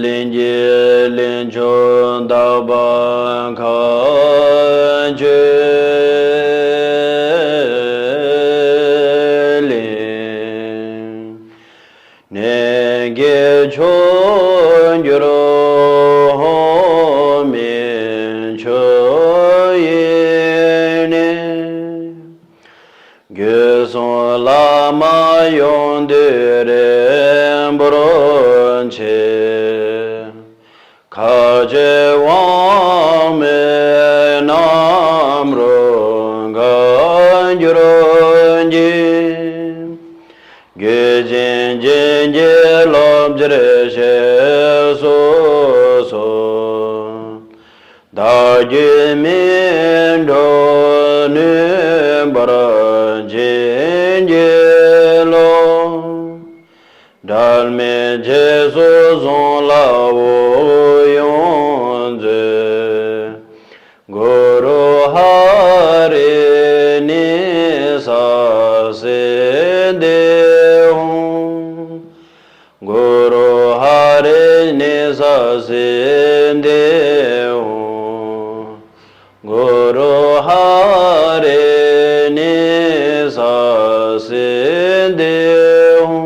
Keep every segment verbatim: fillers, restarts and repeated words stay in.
ལྷུན་གྱིས་ལྷུན་ཕྱོགས་དག་པ་མཁའ་སྤྱོད་ལས། གནས་བརྒྱད་མཆོག་གྱུར་འོག་མིན་ཆོས་དབྱིངས་ནས། རྒྱུད་གསུམ་བླ་མ་ཡོངས་འདུས་རིན་པོ་ཆེ། མཁའ་སྤྱོད་དབང་མོས་རྣམ་རོལ་འགའ་གྱུར་གྱིས། རྒྱུད་བྱིན་གྱིས་བརྒྱན་གྱི་རློབ་བྱར་གཤེགས་སུ་གསོལ། བདག་རྒྱུད་སྨིན་གྲོལ་ནུས་པར་བྱིན་གྱིས་རློབས། འབྲལ་མེད་རྗེས་སུ་བཟུང་སླར་འོད་ཡོངས་མཛོད། གུ་རུ་ཧ་རི་ནི་ས་སིདྡྷི་ཧཱུྃ། གུ་རུ་ཧ་རི་ནི་ས་སིདྡྷི་ཧཱུྃ། གུ་རུ་ཧ་རི་ནི་ས་སིདྡྷི་ཧཱུྃ།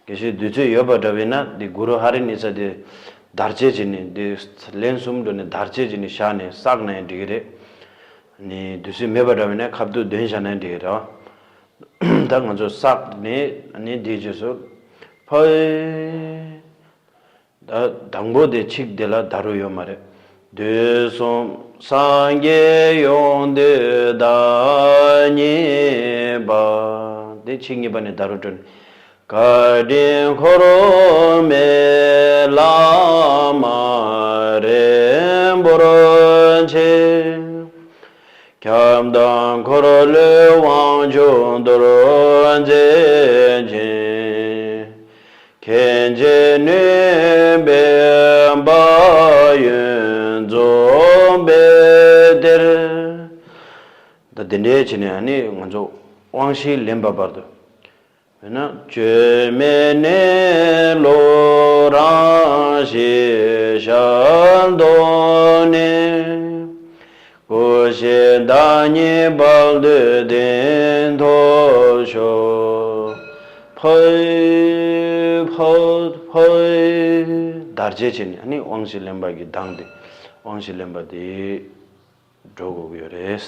དགེ་བཤེས་བདུད་རྩི་ཡོད་པ་འདྲ་བས་ན་འདི་གུ་རུ་ཧ་རི་ནི་ས་དེ་དར་ཅེས་བྱས་ནས་འདི་ལན་གསུམ་འགྲོ་ནས་དར་ཅེས་བྱས་ནས་བཞག་ནས་བསགས་ན་ཡང་འགྲིག་གི་རེད། ནི་བདུད་རྩི་མེད་པ་འདྲ་བས་ན་ཁ་བསྡུ་འདོན་བཞག་ན་ཡང་འགྲིག་གི་རེད་བ། ད་ང་ཚོ་བསགས་ནས་ནི་འདིའི་རྗེས་སུ་ཕ། ད་དང་པོ་དེ་ཚིག་དེ་ལ་ད་རུ་ཡོད་མ་རེད། དུས་གསུམ་སངས་རྒྱས་ཡོངས་འདུས་བདག་ཉིད་པ། དེ་ཚིག་གཉིས་པ་ནས་ད་རུ་བྲོས་ནས། བཀའ་དྲིན་འཁོར་མེད་བླ་མ་རིན་པོ་ཆེ། ཁྱབ་བདག་འཁོར་ལོའི་དབང་ཕྱུག་རྡོ་རྗེ་འཆང་། མཁྱེན་ཅིང་ནུས་པའི་དཔལ་ཡོན་འཛུམ་པའི་གཏེར། ད་འདི་འདྲའི་བྱས་ནས་ནི་ང་ཚོ་དབང་བཞི་ལེན་པ་བར་དུ། འོ་ན་བཅོས་མའི་གནས་ལུགས་རང་བཞིན་ཞལ་མདོ་ནས། སྐུ་གཤེགས་བདག་ཉིད་དཔལ་དུ་དེང་ཐོབ་ཤོག། ཕ་ཕ་ཕ། དར་ཅེས་བྱས་ནས་ནི་དབང་བཞི་ལེན་པ་གི་གདངས་དེ་དབང་བཞི་ལེན་པ་དེ་འགྲོ་དགོས་ཀྱི་ཡོད་རེད།